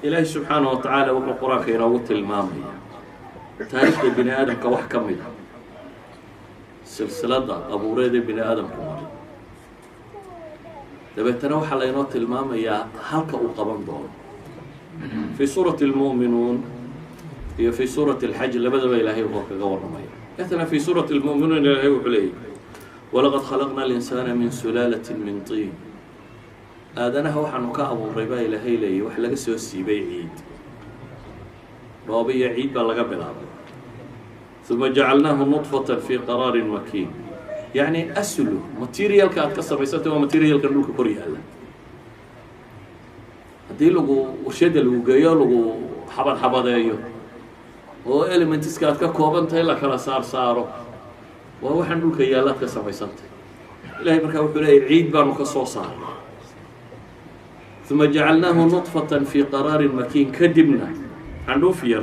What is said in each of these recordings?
Ilaahi subxaanaه wa tacaala wuxuu Qur-aanka inoogu tilmaamaya taariikhda bini aadamka wax ka mid a, silsiladda abuureed ee bini aadamku maray. Dabeetana waxaa laynoo tilmaamayaa halka uu qaban doono في suurati اlmu'minuun iyo في suurati اlxaj. Labadaba Ilaahay wuxuu kaga warramaya. Maala في suurati اlmu'minuun Ilaahay wuxuu leeyahy: ولقد خلقنا الإنسان من سلالة من طين. Aadanaha waxaanu ka abuuray, baa Ilaahay leeyahy, wax laga soo siibay ciid, dhoobo iyo ciid baa laga bilaabay. ثم جعلناه نطفة في قرار مكين. Yacni aslu materialka aad ka samaysantay waa materialkan dhulka kor yaalla. Haddii lagu warshada lagu geeyo, lagu xabad xabadeeyo oo elementska aad ka kooban tahay la kala saar saaro, waa waxaan dhulka yaalla aad ka samaysantay. Ilahay markaa wuxuu leeyay ciid baanu ka soo saaray. ثم جعلناه نطفة في قرار مكين. Kadibna candhuuf yar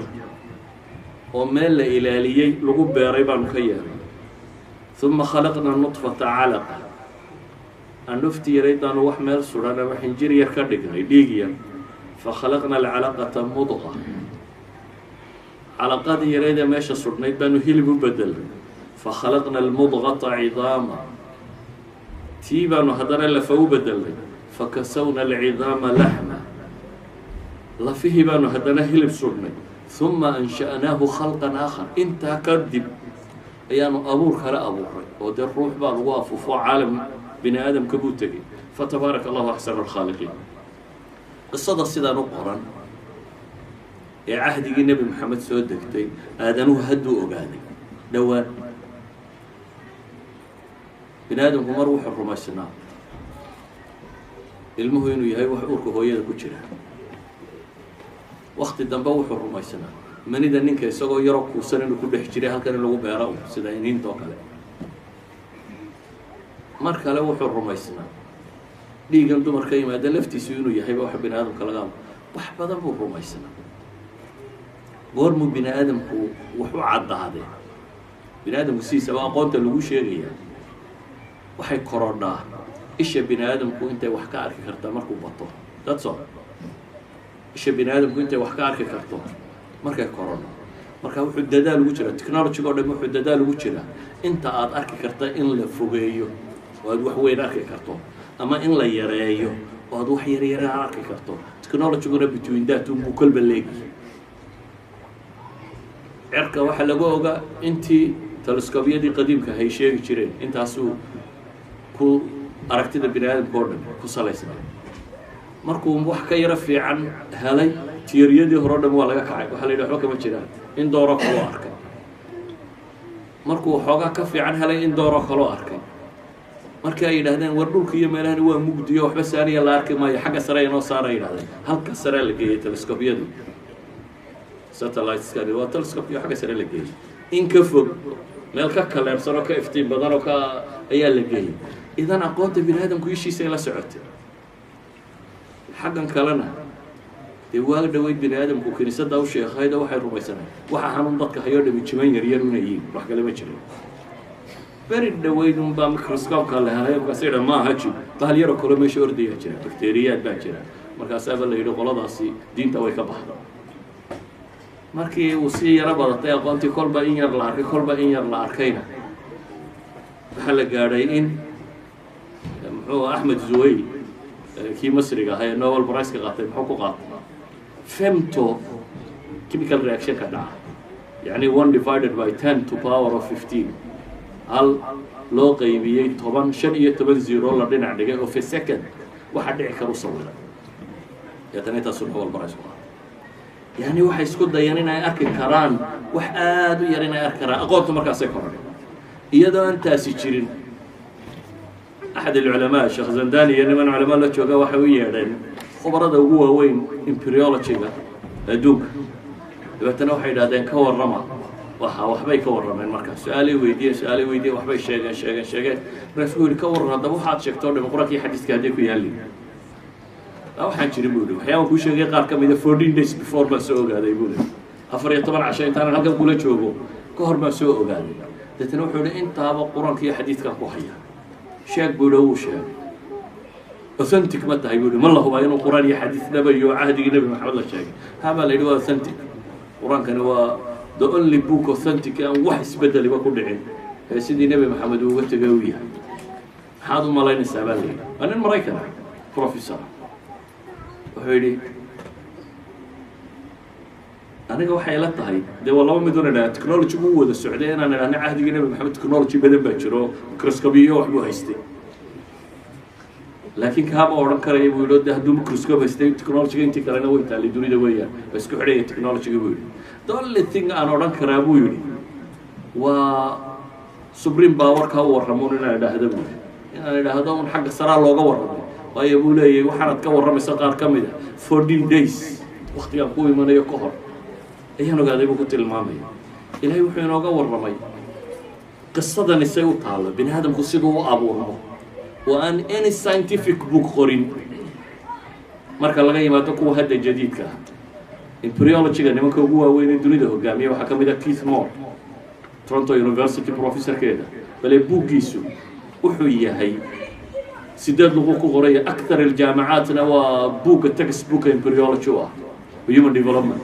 oo meel la ilaaliyey lagu beeray baanu ka yeelay. ثم خلقنا النطفة علقة. Candhuftii yarayd baanu wax meel suran ama xinjir yar ka dhignay, dhiig yar. فخلقنا العلقة مضغة. Calaqadii yarayd ee meesha sudhnayd baanu hilib u bedelnay. فخلقنا المضغة عظاما. Tii baanu haddana lafa u bedelnay. فكسونا العظام لحما. Lafihii baanu haddana hilib sudhnay. ثم أنشأناه خلقا آخر. Intaa kadib ayaanu abuur kale abuuray oo dee ruux baa lagu afuufo, caalam bini aadamka buu tegey. فتبارك الله أحسن الخالقين. Qisada sidaan u qoran ee cahdigii Nebi Maxamed soo degtay, aadanuhu hadduu ogaaday dhowaan. Bini aadamku mar wuxuu rumaysnaa ilmuhu inuu yahay wax uurka hooyada ku jira. Wakti dambe wuxuu rumaysnaa manida ninka isagoo yaro kuusan inuu ku dhex jiray, halkan in lagu beero un sida iniinta oo kale. Mar kale wuxuu rumaysnaa dhiiggan dumar ka yimaada laftiisu inuu yahayba waxa bini aadamka laga amo. Wax badan buu rumaysnaa. Goormuu bini aadamku wax u caddaadee? Bini aadamku sidiisaba aqoonta lagu sheegayaa waxay korodhaa isha bini aadamku intay wax ka arki kartaa markuu bato. That's all. Isha bini aadamku intay wax ka arki karto markay korodho, marka wuxuu dadaal ugu jiraa technology o dhan, wuxuu dadaal ugu jiraa inta aad arki karta in la fogeeyo oo aad wax weyn arki karto, ama in la yareeyo oo aad wax yar yara arki karto. Technologyguna between that unbuu kolba leegi. Cirka waxaa lagu ogaa intii telescobyadii qadiimka hay sheegi jireen, intaasuu ku aragtida bini aadamka oo dhan ku salaysnay. Markuu wax ka yaro fiican helay, theoryadii hore o dhan waa laga kacay. Waxaa la yidhi waxba kama jiraan. In dooro kaloo arkay. Markuu waxoogaa ka fiican helay, in dooro kaloo arkay. Markii ay yidhahdeen war dhulka iyo meelahani waa mugdiyo, waxba saaniya la arki maayo, xagga sare inoo saara yidhahdeen. Halka sare la geeyey telescopyadii. Satelliteskani waa telescope iyo xagga sare la geeyey. In ka fog, meel ka kaleersan oo ka iftiin badan oo ka ayaa la geeyey. Idan aqoonta bini aadamku ishiisay la socotay. Xaggan kalena dee waag dhaweyd bini aadamku kiniisadda u sheekhayd oo waxay rumaysanay waxa xanuun dadka hayoo dhami jiman yar yar una yihiin, wax kale ma jirin. Beri dhaweyd unbaa microscope-ka la helay. Markaasa yidha maaha jib, bahal yaroo kaloo meesha ordayaa jira, bakteriyaad baa jira. Markaasaaba la yidhi qoladaasi diinta way ka baxda. Markii uu sii yaro badatay aqoontii, kolba in yar la arkay, kolba in yar la arkayna, waxaa la gaadhay in muxuu Axmed Zuwayl, kii Masriga ahaa ee Nobel Prize ka qaatay, muxuu ku qaatay? Femto chemical reaction ka dhaca, yacni 1 divided by 10 to power of 15, hal loo qaybiyey 10, 15 zero la dhinac dhigay of a second waxaa dhici kara u sawiray. Deetana intaasuu Nobel Prize ku qaatay. Yani waxay isku dayeen inay arki karaan wax aada u yar inay arki karaan. Aqoontu markaasay korodhay iyadoo aan taasi jirin. أحد العلماء, Sheekh Zandani iyo niman culamaa la jooga, waxay u yeedheen khubarada ugu waaweyn embryologyga adduunka. Dabeetana waxay yidhahdeen ka warrama waxa. Waxbay ka warrameen. Markaa su-aalay weydiiyeen, su-aalay weydiyen, waxbay sheegeen, sheegeen, sheegeen. Markaasuu yihi: ka warran haddaba waxaad sheegto o dham Qur-aanka iyo xadiiska hadday ku yaalin? Waxaan jirin, buu yihi. Waxyaabaan kuu sheegay qaar ka mida 14 days before baan soo ogaaday, buu yihi. 14 casho intaanan halkan kula joogo ka hor baan soo ogaaday. Deetana wuxuu yihi: intaaba Qur-aanka iyo xadiidkan ku haya, sheeg, buu yihi. Wuu sheegay. Authentic ma tahay, buu yihi. Ma la hubaa inuu Qur-aan iyo xadiis dhaba iyo cahdigii Nebi Maxamed la sheegay? Habaa la yidhi, waa authentic. Qur-aankani waa the only book authentic, aan wax isbedeliba ku dhicin, ee sidii Nebi Maxamed uu uga tegay uu yahay. Maxaad u malaynaysaa, baa la yidhi. Waa nin Maraykan ah, professor. Wuxuu yidhi, aniga waxay la tahay, dee waa laba mid un idhaha, technology u wada socday, inaan idhahna cahdigii Nebi Maxamed technology badan baa jiro, microscope iyo wax buu haystay. Laakiin kaama odhan karaya, buu yidhi. De hadduu microscope haystay, technologyga intii kalena way taallay dunida weeyaan, waa isku xidhaya technologyga, buu yidhi. The only thing aan odhan karaa, buu yidhi, waa supreme powerka u warramoon inaan idhaahdo, buu yidhi, inaan idhaahdo un xagga saraa looga warramay. Waayo, buu leeyahay, waxaanad ka warramaysa qaar ka mid a 14 days waktigaan ku imanayo ka hor ayaan ogaaday, buu ku tilmaamaya. Ilaahay wuxuu inooga warramay qisadani say u taallo, bini aadamku siduu u abuurmo, oo aan any scientific book qorin, marka laga yimaado kuwa hadda jadiidka ah. Embryologyga nimanka ugu waaweyn ee dunida hogaamiya waxaa ka mid ah Keith Moore, Toronto University professorkeeda. Bale buuggiisu wuxuu yahay sideed lagu ku qoraya akthar aljaamacaatna, waa buugga textbooka embryology u ah, human development.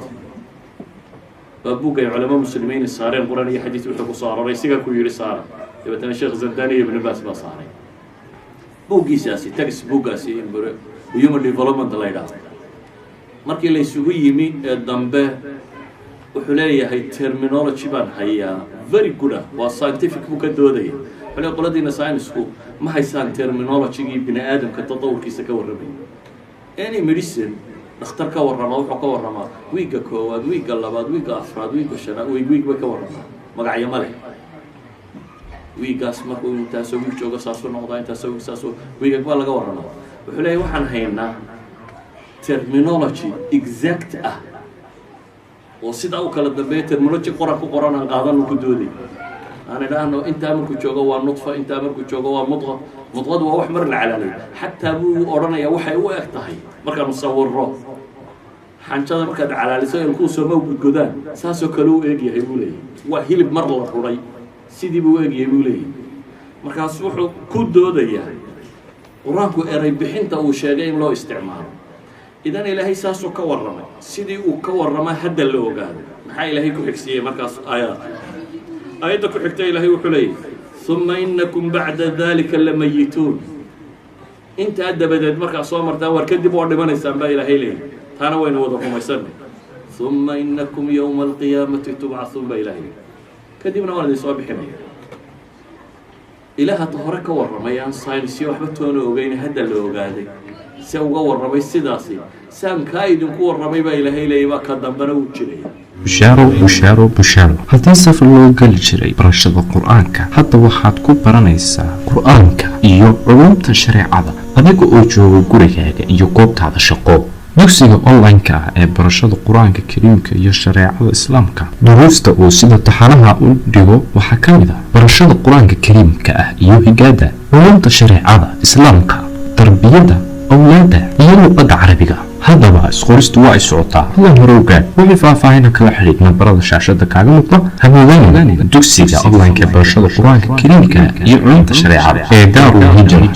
Waa buug ay culamo muslimiin saareen, Qur-aan iyo xadiis wuxuu ku soo aroray sigaa ku yidhi saara. Dabeetana Sheekh Zandani iyo Ibn Baas baa saaray buuggiisaasi, textbookgaasi human development la yidhaahdo. Markii la isugu yimi ee dambe, wuxuu leeyahay, terminology baan hayaa very good ah. Waa scientific buu ka doodaya. Wuxuu leeyahay, qoladiina scienceku ma haysaan terminologygii bini aadamka tatawurkiisa ka warramaya. Any medicine dhakhtar ka warrama wuxuu ka warramaa wiigga koowaad, wiigga labaad, wiigga afraad, wiigga shanaad, wiig wiig bay ka warramaa, magacyo ma leh. Wiiggaas markuu intaasoo wiig joogo saasuu noqdaa, intaasoo wiig saasuu, wiigag baa laga warramaa. Wuxuu leeyahay, waxaan haynaa terminology exact ah oo sidaa u kala dambeeya, terminology qoran ku qoran aan qaadano, ku dooday. Aan idhaahno intaa markuu joogo waa nudfa, intaa markuu joogo waa mudqa. Mudqadu waa wax mar la calaalay xataa, buu odhanayaa. Waxay u eg tahay markaanu sawirro xanjada markaad calaaliso, ilkuu sooma gudgodaan, saasoo kale u eegyahay, buu leeyahy. Waa hilib mar la ruray, sidii buu u egyahay, buu leeyahay. Markaas wuxuu ku doodayaa Qur-aanku eray bixinta uu sheegay in loo isticmaalo. Idan Ilaahay saasuu ka warramay, sidii uu ka warrama hadda la ogaado. Maxaa Ilaahay ku xigsiiyey markaas? Aayaadka, aayadda ku xigta, Ilaahay wuxuu leeyahy, ثم إنكم بعد ذلك لميتون. Intaa dabadeed markaa soo martaan, war kadib waa dhimanaysaan, baa Ilaahay leeyahy. Taana waynu wada rumaysanay. ثم إنكم يوم القيامة تبعثون, baa Ilahay leeyay. Kadibna waan idin soo bixinaya. Ilaahata hore ka warramay aan saynisyo waxba toona ogeyn, hadda la ogaaday, se uga warramay sidaasi saan kaa idinku warramay, baa Ilaahay leeyay, baa ka dambena uu jiraya. Bushaaro, bushaaro, bushaaro! Haddii safar loo geli jiray barashada Qur-aanka, hadda waxaad ku baranaysaa Qur-aanka iyo culumta shareecada adiga oo jooga gurigaaga iyo goobtaada shaqo. Dugsiga online-ka ah ee barashada Qur-aanka Kariimka iyo shareecada Islaamka, duruusta uu sida taxanaha u dhigo waxaa ka mid ah barashada Qur-aanka Kariimka ah iyo higaada, culumta shareecada Islaamka, tarbiyada awlaada iyo luqadda Carabiga. Haddaba isqoristu waa ay socotaa, hadan hore ogaad. Wixii faahfaahina kala xidhiid nambarada shaashada kaaga muuqda. Hamoodaan dugsiga online-ka ee barashada Qur-aanka Kariimka iyo culumta shareecada ee Daarul Hijra.